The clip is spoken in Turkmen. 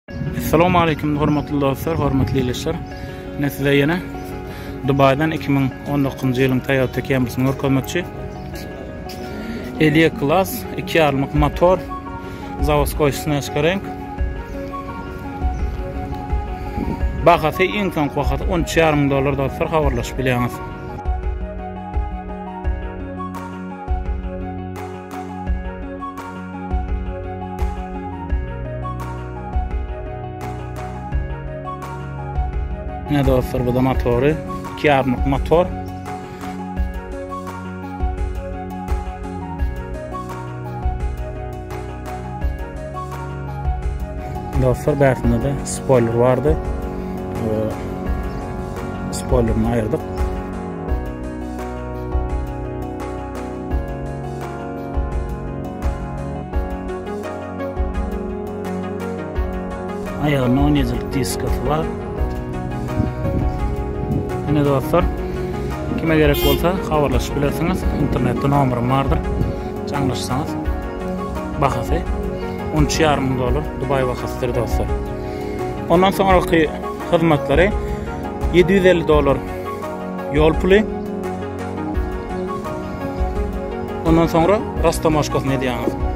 Assalamu alaykum hormatly dostlar, hormatly ildeşler. Men size ýene Dubaydan 2019 ýylyň Toyota Camry-sini görkezmekçi. 50 klas, 2,5 motor, zawodskoý sneşka renk. Bahasy iň soňky bahasy 13,5 dollar dostlar, habarlaşyp bilýäňiz. Ne dostlar bu da motory. 2,5 motor. Dostlar bärsinde de spoiler vardı. Spoilerini ayırdık. Aýagynda 17 ýyllyk diskasy bar. Ine dostlar, kime gerek bolsa habarlaşyp bilersiňiz. Internetde nomerim bardyr. Jaňlaşsaňyz bahasy 13,5 müň dollar Dubaý bahasydyr dostlar. Ondan soňraky hyzmatlary 750 dollar ýol puly. Ondan soňra rastamoşkasyny edýäňiz.